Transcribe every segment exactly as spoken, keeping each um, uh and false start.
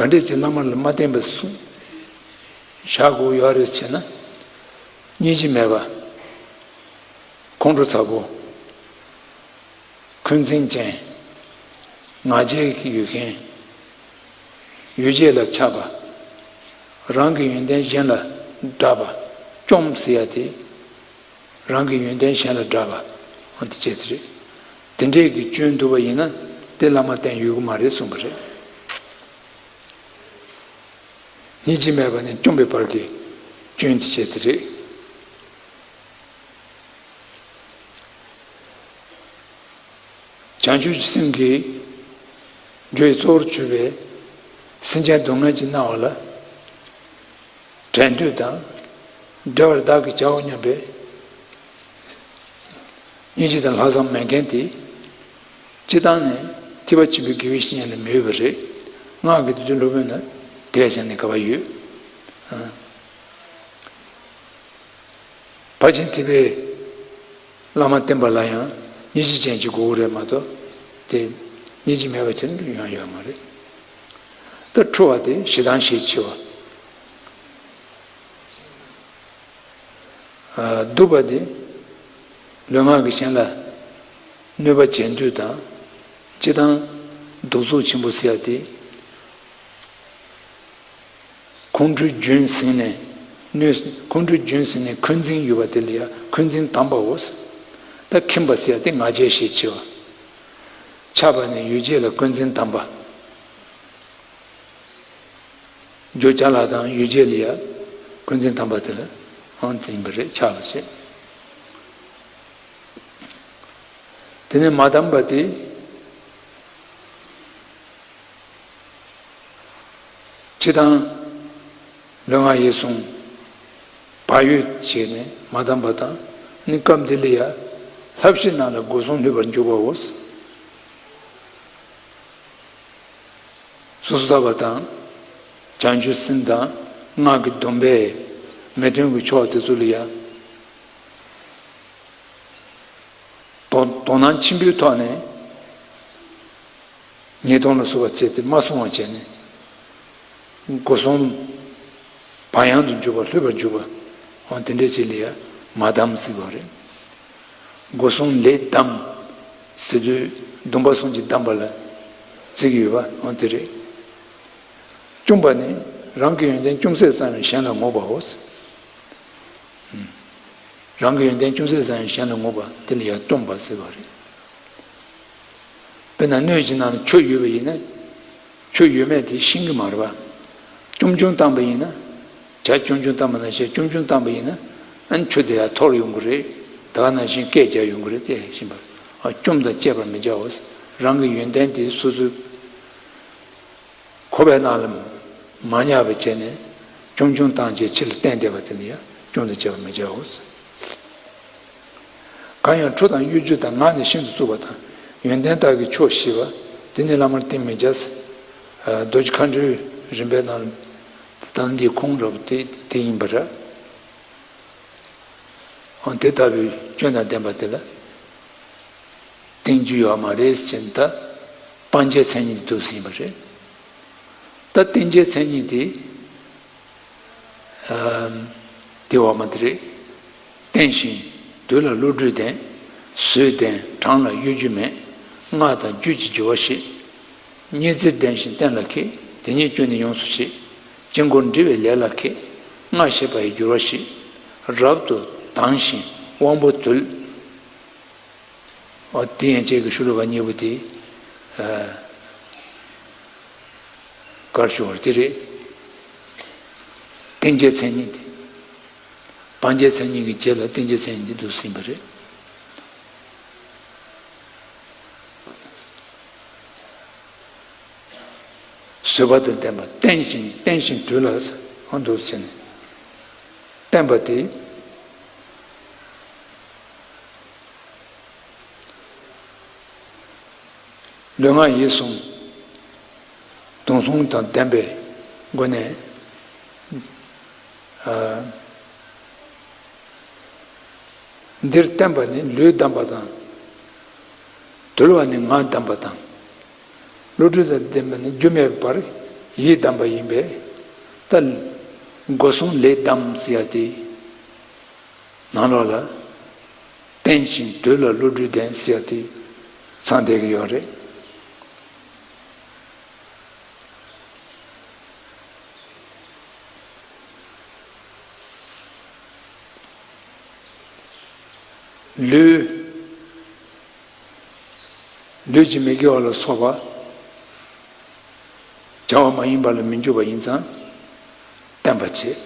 ག་འདྲས་ཀྱི་བླ་མ་ལ་མ་བརྟེན་པའི་གསུང་བཞག་དགོས་ཡོད་རེད་ཟེར་ན། སྙིང་རྗེ་མེད་པ། ཁོང་ཁྲོ་ཚ་པོ། འཁོན་འཛིན་ཅན། ང་རྒྱལ་ཡོད་མཁན། ཡོ་བྱད་ལ་ཆགས་པ། རང་གི་ཡོན་ཏན་གཞན་ལ་བསྒྲགས་པ། བཅོམ་ཟེར་ཡ་དེ། རང་གི་ཡོན་ཏན་གཞན་ལ་བསྒྲགས་པ། འོ་དེ་བྱས་དེ་རེད། དེ་འདྲས་ཀྱི་སྐྱོན་འདུག་པ་ཡིན་ན་དེ་བླ་མ་བསྟེན་ཡོད་ཀྱི་མ་རེད་གསུངས་པ་རེད། སྙིང་རྗེ་མེད་པ་ནས་བཅོམ་པའི་བར་གྱི་སྐྱོན་དེ་བྱས་དེ་རེད། བྱང་ཆུབ་ཀྱི་སེམས་ཀྱི་རྒྱུ་ཡི་གཙོ་བོར་གྱུར་པའི་སེམས་ཅན་སྡུག་བསྔལ་གྱི་སྣང་བ་ལ་བྲལ་འདོད་དང་། བྲལ་བར་བདག་གིས་བྱའོ་སྙམ་པའི་སྙིང་རྗེ་དང་ལྷག་བསམ་མེད་མཁན་དེ། སྤྱིར་བཏང་ནས་ཐེག་པ་ཆེན་པོའི་དགེ་བའི་བཤེས་གཉེན་ལ་མི་འོས་པ་རེད། སྔགས་ཀྱི་སྡེ་སྣོད་སློབ་དཔོན་ལ་དེ་བས་ཀྱང་ནི་དགའ་བ་ཡོད། ཕར་ཕྱིན་ཐེག་པའི་བླ་མ་བསྟེན་པ་ལ་ཡང་སྙིང་རྗེ་ཅན་ཅིག་དགོས་ཀྱི་རེད་མ་གཏོགས། དེ་སྙིང་རྗེ་མེད་པ་ཅན་ཡོང་ཡོད་མ་རེད། ད་ཁྲོ་བ་དེ་ཞེ་སྡང་ཞེས་བྱ་བ། ཨ། གདུག་པ་དེ་ལུས་ངག་གི་གཞན་ལ་གནོད་པ་བྱེད་འདོད་དང་། སྤྱིར་བཏང་གདུག་རྩུབ་ཆེན་པོ་ཟེར་ཡ་དེ། ཁོང་ཁྲོའི་རྒྱུན་ཟིན་ནས་གནོད། ཁོང་ཁྲོའི་རྒྱུན་ཟིན་ནས་འཁོན་འཛིན་ཡོད་པ་དེ་ལ་ཡང་འཁོན་འཛིན་དམ་པའོ། ད་ཁྱིམ་པ་ཟེར་ཡ་དེ་ང་རྒྱལ་ཞེས་བྱ་བ། ཆགས་པ་ནས་ཡོ་བྱད་ལ་འཁོན་འཛིན་དམ་པ། འགྱོད་བྱ་ལ་དང་ཡོ་བྱད་ལ་ཡང་འཁོན་འཛིན་དམ་པ་དེ་ལ་ཨང་དེ་ཡིན་པ་རེད། ཆགས་པ་ཟེར། དེ་ནས་མ་དམ་པ་དེ། སྤྱིར་བཏང་ལུས་ངག་ཡིད་གསུམ་བག་ཡོད་བྱས་ནས་མ་བསྡམས་པ་དང་ནི། སྐབས་འདི་ལ་ཡང་ལྷ་བཞི་རྣམས་ལ་སྒོ་གསུམ་སླུ་བར་འཇུག་པའོ། སོ་སོ་ཐར་པ་དང་། བྱང་ཆུབ་སེམས་དང་སྔགས་ཀྱི་སྡོམ་པས་མི་མཐུན་གྱི་ཕྱོགས་དེ་ཚོ་ལ་ཡང་། དོ་དོ་སྣང་ཆེན་པོའི་ཐོག་ནས་ཉེས་ལྟུང་ལ་སོགས་པ་བྱས་ཏེ་མ་བསྲུང་བ་བྱས་ནས། སྒོ་གསུམ་བག་ཡངས་དུ་འཇུག་པ། སླུ་བར་འཇུག་པ། འོ་དེ་འདྲའི་ཅིག་ལ་ཡང་མ་བསྡམས་ཟེར་བ་རེད། སྒོ་གསུམ་ལས་བསྡམས་ཟེར་དུས་སྡོམ་པ་གསུམ་གྱིས་བསྡམས་པ་ལ་བརྩི་གི་ཡོད་པ། འོ་དེ་རེད། བཅོམ་པ་ནི་རང་གི་ཡོན་ཏན་ཅུང་ཟད་ཙམ་ཡང་གཞན་ལ་ངོམས་པའོ། རང་གི་ཡོན་ཏན་ཅུང་ཟད་ཙམ་ཡང་གཞན་ལ་ངོམས་པ་དེ་ལ་ཡང་བཅོམ་པ་ཟེར་བ་རེད། དཔེར་ན་སྣོད་ཀྱི་ནང་ན་ཆུ་ཡོད་པ་ཡིན་ན། ཆུ་ཡོད་མེད་དེ་ཤེས་ཀྱི་མ་རེད་པ། ཅུང་ཅུང་བཏང་པ་ཡིན་ན། ཇ་ཅུང་ཅུང་བཏང་པ་ནང་བཞིན། ཅུང་ཅུང་བཏང་པ་ཡིན་ན། ཨ་ནི་ཆུ་དེ་ཡང་འཐོར་ཡོང་གི་རེད། ད་ག་ནང་བཞིན་སྐད་རྒྱག་ཡོང་གི་རེད། དེ་ཤེས་པ། ཨ། བཅོམ་དང་བཅས་པར་མི་བྱའོ། རང་གི་ཡོན་ཏན་དེ་སོ་སོའི་ཁོག་པའི་ནང་ལ་མ་ཉར་བ་བྱས་ནས་ཅུང་ཅུང་བཏང་བྱས་ཕྱི་ལ་བསྟན་བསྡད་པ་དེ་ནི་ཡང་བཅོམ་དང་བཅས་པར་མི་བྱའོ། གང་ཡང་ཁྲོ་དང་གཡོ་སྒྱུ་དང་ངག་ནས་ཤིན་ཏུ་རྩུབ་པ་དང་ཡོན་ཏན་དག་གི་ཕྱོགས་ཞི་བ་དེ་ནི་བླ་མར་བསྟེན་མི་བྱ། རྡོ་རྗེ་མཁའ་འགྲོའི་རིམ་པའི་ནང་ལ་ད་འདིའི་ཁུངས་འདྲ་པོ་དེ་དེ་ཡིན་པ་རེད། འོ་དེ་ལྟ་བུའི་སྐྱོན་དང་ལྡན་པ་དེ་ལ་བསྟེན་རྒྱུ་ཡོད་མ་རེད་ཟེར་ནས། ད་སྤང་བྱའི་མཚན་ཉིད་དེ་འདུག་ཟིན་པ་རེད། ད་བསྟེན་བྱའི་མཚན་ཉིད་དེ། ཨ། དེ་འོག་མ་དེ་རེད། བརྟན་ཞིང་དུལ་ལ་བློ་གྲོས་ལྡན། བཟོད་ལྡན་གྲངས་ལ་གཡོ་སྒྱུ་མེད། སྔགས་དང་རྒྱུད་ཀྱི་སྦྱོར་བ་ཤེས། ཉི་ཚེ་ལྡན་ཞིང་གཏན་ལ་འཁེལ། དེ་ཉིད་སྐྱོན་ནི་ཡོངས་སུ་ཤེས། དཀྱིལ་འཁོར་འབྲི་བའི་ལས་ལ་མཁས། སྔགས་ཤེས་པ་ཡི་སྦྱོར་བ་ཤེས། རབ་ཏུ་དྭངས་ཤིང་དབང་པོ་དུལ། འོ་དེ་ཡན་ཆད་ཀྱི་ཤོ་ལོ་ཀ་གཉིས་པོ་དེ། ཨ། དཀར་ཕྱོགས་དེ་རེད། བསྟེན་བྱའི་མཚན་ཉིད་དེ། སྤང་བྱའི་མཚན་ཉིད་ཀྱི་རྗེས་ལ་བསྟེན་བྱའི་མཚན་ཉིད་དེ་འདུག་ཟིན་པ་རེད། བཟོད་པ་དང་ལྡན་པ། བརྟན་ཞིང་བརྟན་ཞིང་དུལ་ལ་འདུག་ཟེར་ནས་བསྟན་པ་དེ། ལུས་ངག་ཡིད་གསུམ་སྡོམ་གསུམ་དང་ལྡན་པའི་སྒོ་ནས། ཨ། འདིར་བསྟན་པ་ནི་ལུས་བསྡམས་པ་དང་། དུལ་བ་ནི་ངག་བསྡམས་པ་དང་། བློ་གྲོས་དང་ལྡན་པ་ནི་རྒྱུ་མེད་པར་ ཡི་དམ་པ་ཡིན་པས། ད་སྒོ་གསུམ་ལས་དམ་ཟེར་ཡ་དེ་ནང་ལོགས་ལ། རྟེན་ཅིང་དུས་ལ་བློ་གྲོས་ལྡན་ཟེར་ཡ་དེ་ཚང་བསྡད་ཀྱི་ཡོད་རེད། ལུས། ལུས་ཀྱི་མི་དགེ་བ་ལ་སོགས་པ། བྱ་བ་མ་ཡིན་པ་ལ་མི་འཇུག་པ་ཡིན་ཙང་བརྟན་པར་བྱེད།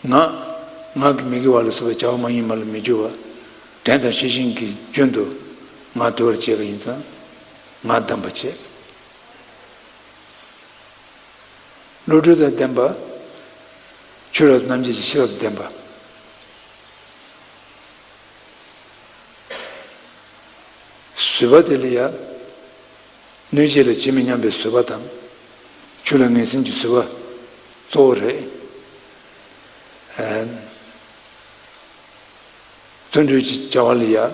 ཨ། ངག་ངག་གི་མི་དགེ་བ་ལ་སོགས་པའི་བྱ་བ་མ་ཡིན་པ་ལ་མི་འཇུག་པ། དྲན་དང་ཤེས་བཞིན་གྱི་རྒྱུན་དུ་ངག་དུལ་བར་བྱེད་པ་ཡིན་ཙང་ངག་བསྡམས་པར་བྱེད། བློ་གྲོས་དང་ལྡན་པ། ཆོས་རབ་རྣམ་འབྱེད་ཀྱི་ཤེས་རབ་ལྡན་པ། བཟོད་པ་དེ་ལ་ཡང་། གནོད་བྱེད་ལ་ཇི་མི་སྙམ་པའི་བཟོད་པ་དང་། ཆོས་ལ་ངེས་འཛིན་གྱི་བཟོད་པ་གཙོ་བོ་རེད། ཨ། བརྩོན་འགྲུས་ཀྱི་བྱ་བ་ལ་ཡང་།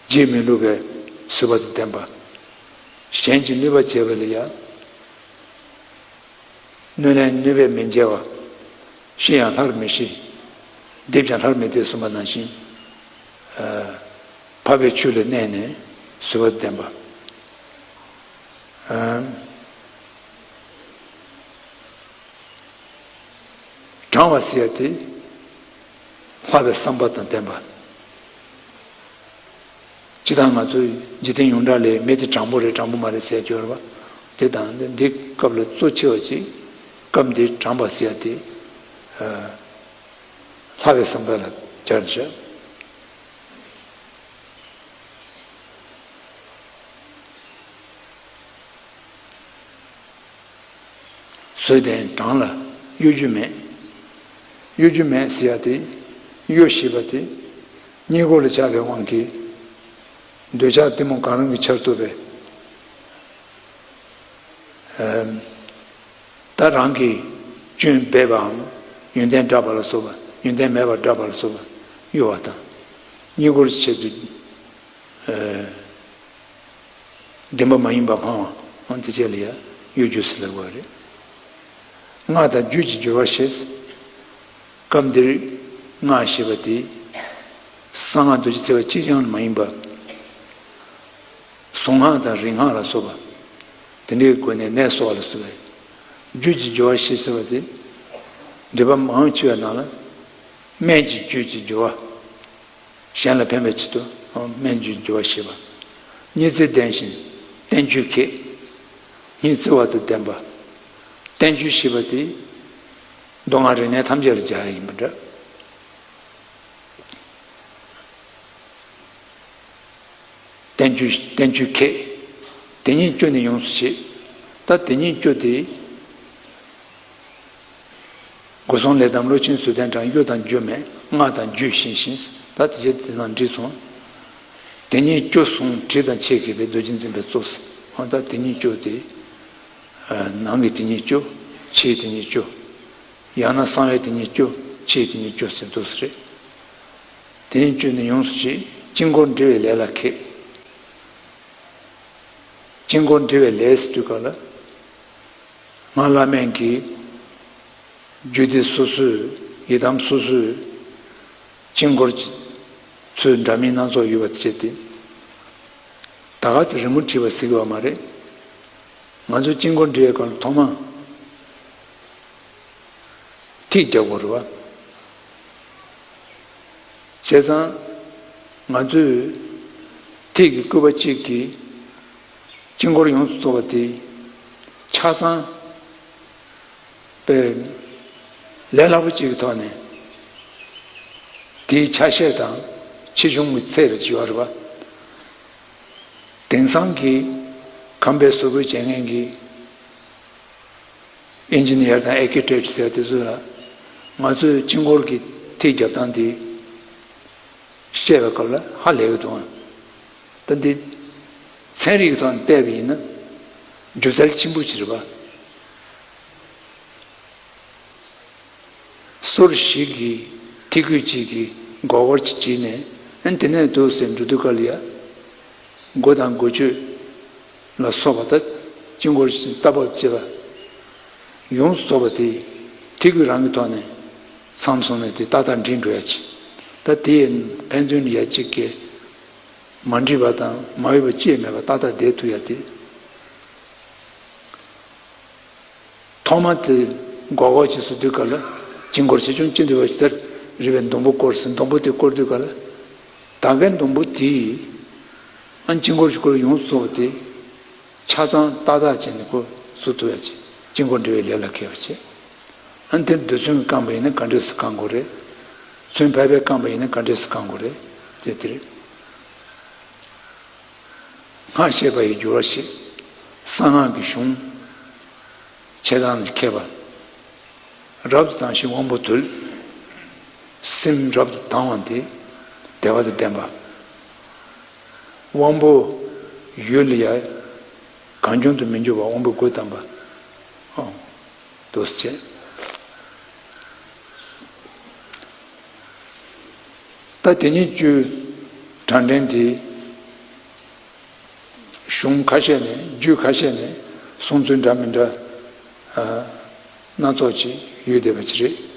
བརྗེད་མི་ལོག་པའི་བཟོད་པ་དང་ལྡན་པ། གཞན་གྱི་གནོད་པ་བྱས་པ་ལ་ཡང་། གནོད་ལན་གནོད་པས་མི་འཇལ་བ། ཤི་ཡང་སླར་མི་ཤི། རྡེབ་ཀྱང་སླར་མི་རྡེབ་གསུངས་པ་ནང་བཞིན། ཨ། འཕགས་པའི་ཆོས་ལ་གནས་ནས་བཟོད་པ་ལྡན་པ། ཨ། དྲང་བ་ཟེར་ཡ་དེ། ལྷག་པའི་བསམ་པ་དང་ལྡན་པ། སྤྱིར་བཏང་ང་ཚོས་འཇིག་རྟེན་ཡོངས་གྲགས་ལས་མི་དེ་དྲང་པོ་རེད་དྲང་པོ་མ་རེད་ཟེར་ཡ་ཡོད་རེད་པ། དེ་དང་འདི་སྐབས་ལ་གཙོ་ཆེ་བ་ཅིག་སྐབས་འདིར་དྲང་པ་ཟེར་ཡ་དེ། ཨ། ལྷག་པའི་བསམ་པ་ལ་སྦྱར་བྱ། བཟོད་ལྡན་དྲང་ལ་གཡོ་སྒྱུ་མེད། གཡོ་སྒྱུ་མེད་ཟེར་ཡ་དེ། གཡོ་ཞེས་པ་དེ། གཉིད་ཁུག་ལ་ཆགས་པའི་དབང་གིས། འདོད་ཆགས་གཏི་མུག་གང་རུང་གི་ཆར་གཏོགས་པའི། ཨ། ད་རང་གི་སྐྱོན་སྦས་པའམ་ཡོན་ཏན་བསྒྲགས་པ་ལ་སོགས་པ། ཡོན་ཏན་མེད་པར་བསྒྲགས་པ་ལ་སོགས་པ་གཡོ་བ་དང་། གཉིད་ཁུག་ཆེད་དུ། ཨ། བདེན་པ་མ་ཡིན་པ་སྨྲ་བ། འོ་དེ་བྱས་ལ་ཡང་གཡོ་སྒྱུ་ཟེར་ལབ་པ་རེད། སྔགས་དང་རྒྱུད་ཀྱི་སྦྱོར་བ་ཞེས། སྐབས་འདིར་སྔགས་ཞེས་པ་དེ། གསང་སྔགས་རྡོ་རྗེ་ཐེག་པ་གཅིག་རྐྱང་མ་ཡིན་པ། གཟུངས་སྔགས་དང་རིག་སྔགས་ལ་སོགས་པ། དེ་འདྲའི་སྒོ་ནས་ནད་གསོ་བ་ལ་སོགས་པའི་རྒྱུད་ཀྱི་སྦྱོར་བ་ཞེས་ཟེར་བ་དེ། འགྲེལ་པ་མང་ཆེ་བའི་ནང་ལ། སྨན་གྱི་རྒྱུད་ཀྱི་སྦྱོར་བ། གཞན་ལ་ཕན་པའི་ཆེད་དུ་སྨན་གྱི་སྦྱོར་བ་ཞེས་པ། སྙིང་བརྩེ་ལྡན་ཞིང་བསྟན་བཅོས་མཁས། སྙིང་བརྩེ་བ་དང་ལྡན་པ། བསྟན་བཅོས་ཞེས་པ་དེ། མདོ་སྔགས་རིག་གནས་ཐམས་ཅད་ལ་སྦྱར་ཡ་ཡིན་པ་འདྲ། བསྟན་བཅོས་བསྟན་བཅོས་མཁས། དེ་ཉིད་སྐྱོ་ནི་ཡོངས་སུ་བྱེད། ད་དེ་ཉིད་སྐྱོ་དེ། སྒོ་གསུམ་ལས་དམ་བློ་ཆེན་བཟོད་ལྡན་དྲང་གཡོ་དང་སྒྱུ་མེད་སྔགས་དང་རྒྱུད་ཤེས་ཤིང་། ད་དེ་བྱས་དེ་དང་འདྲིས་སོང་། དེ་ཉིད་སྐྱོ་གསུང་དྲི་དང་ཆེ་གེ་བའི་རྡོ་རྗེ་འཛིན་པའི་གཙོ། འོ་ད་དེ་ཉིད་སྐྱོ་དེ། ནང་གི་དེ་ཉིད་སྐྱོ། ཕྱིའི་དེ་ཉིད་སྐྱོ། ཡང་ན་གསང་བའི་དེ་ཉིད་སྐྱོ། ཕྱིའི་དེ་ཉིད་སྐྱོ་ཟེར་འདུག་ཟེར། དེ་ཉིད་སྐྱོ་ནི་ཡོངས་སུ་བྱེད། དཀྱིལ་འཁོར་འབྲེལ་བའི་ལས་ལ་མཁས། དཀྱིལ་འཁོར་འབྲེལ་བའི་ལས་ཟེར་དུས་ག་ལ། སྔགས་བླ་མེད་ཀྱི་རྒྱུད་སྡེ་སོ་སོའི་ཡི་དམ་སོ་སོའི་དཀྱིལ་འཁོར་གྱི་ཚུལ་འདྲ་མིན་སྣ་ཚོགས་ཡོད་པ་བྱས་ཏེ། ད་ག་ཚོད་རི་མོ་བྲིས་པ་ཟེར་གྱི་ཡོད་མ་རེད། ང་ཚོ་དཀྱིལ་འཁོར་འབྲེལ་བའི་སྐབས་ལ་ཐོག་མ། ཐིག་རྒྱག་དགོས་རེད་བ། བྱས་ཙང་། ང་ཚོས་ཐིག་གི་སྐུད་པ་གཅིག་གིས་དཀྱིལ་འཁོར་ཡོངས་སུ་རྫོགས་པ་དེ་ཆ་ཚང་པའི་ལས་སླ་པོ་གཅིག་གི་ཐོག་ནས་དེའི་ཆ་ཤས་དང་ཆེ་ཆུང་གི་ཚད་རེ་ཅིག་ཡོད་རེད་བ། དེང་སང་གི་ཁང་པའི་བཟོ་བཀོད་བྱེད་མཁན་གྱི་ཨིན་ཇི་ནི་ཡར་དང་ཨེ་ཀི་ཊེག་ཊི་ཟེར་དེ་ཚོ་ལ་ང་ཚོས་དཀྱིལ་འཁོར་གྱི་ཐིག་རྒྱབ་སྟངས་དེ་བཤད་པའི་སྐབས་ལ་ཧ་ལས་ཀྱི་འདུག་ད་འདི་ཚན་རིག་གི་ཐོག་ནས་བལྟས་པ་ཡིན་ན་སྒྱུ་རྩལ་ཆེན་པོ་ཅིག་རེད་པ། སོར་བཞི་གི་ཐིག་སྐུད་གཅིག་གིས་མགོ་སྐོར་གཅིག་བྲིས་ནས་ཨ་ནི་དེ་ནས་འདུག་ཟེར་འགྲོ་དུས་སྐབས་ལ་ཡ། མགོ་དང་མགོ་ཆོད་ལ་སོགས་པ་ད་དཀྱིལ་འཁོར་ཞིག་རྟ་བབས་བཅས་པ་ཡོངས་སུ་རྫོགས་པ་དེ་ཐིག་སྐུད་རང་གི་ཐོག་ནས་ཚང་སོང་ནས་དེ་ཏག་ཏག་འགྲིག་འགྲོ་ཡ་ཅིག་ད་དེ་ཡི་ཕན་ཚུན་ཡ་གཅིག་གི་མ་འགྲིག་པ་དང་མ་འོས་པ་ཅི་ཡང་མེད་པ་ཏག་ཏག་བསྡད་ཐུབ་ཡ་དེ། ཐོག་མ་དེ་སྒོར་སྒོར་བྱེད་སུ་དུས་ག་ལ་དཀྱིལ་འཁོར་ཆེ་ཆུང་ཅི་འདུལ་བ་ཞིག་དར་རི་བའི་སྡོང་པོ་བསྐོར་ཟིན་སྡོང་པོ་དེ་བསྐོར་དུས་ག་ལ་ད་གའི་སྡོང་པོ་དེ་ཨ་དཀྱིལ་འཁོར་ཞིག་བསྐོར་ཡོངས་སུ་རྫོགས་པ་དེ་ཆ་ཚང་ཏག་ཏག་བྱས་ནས་ཁོ་བཟོ་ཐུབ་ཡ་ཆེ་དཀྱིལ་འཁོར་འབྲེལ་བའི་ལས་ལ་མཁས་པ་ཆེ། ཨ་དེར་རྡུལ་ཚོན་གྱིས་བཀང་པ་ཡིན་ན་ག་འདྲས་སུ་བཀང་དགོས་རེད། ཚོན་ཕལ་པས་བཀང་པ་ཡིན་ན་ག་འདྲས་སུ་བཀང་དགོས་རེད་ཅེས་དེ་རེད། སྔགས་བཤད་པ་ཡི་སྦྱོར་བ་ཞིག་གསང་སྔགས་ཀྱི་གཞུང་ཆེ་དང་མཁས་པ། རབ་ཏུ་དྭངས་ཤིང་དབང་པོ་དུལ། སེམས་རབ་ཏུ་དྭངས་པ་དེ་བདེ་བ་དང་ལྡན་པ། དབང་པོ་ཡུལ་ལ་ཡ་གང་བྱུང་དུ་མི་འཇུག་པ་དབང་པོ་སྒོ་དམ་པ། ཨོ། འདུག་སེ་བྱས། ད་དེ་ཉིད་བཅུ་གྲངས་འདྲེན་དེ་གཞུང་ཁ་ཤས་ནས་རྒྱུད་ཁ་ཤས་ནས་གསུང་ཚུལ་འདྲ་མི་འདྲ་ཨ་སྣ་ཚོགས་ཅིག་ཡོད་བསྡད་པ་ཅིག་རེད།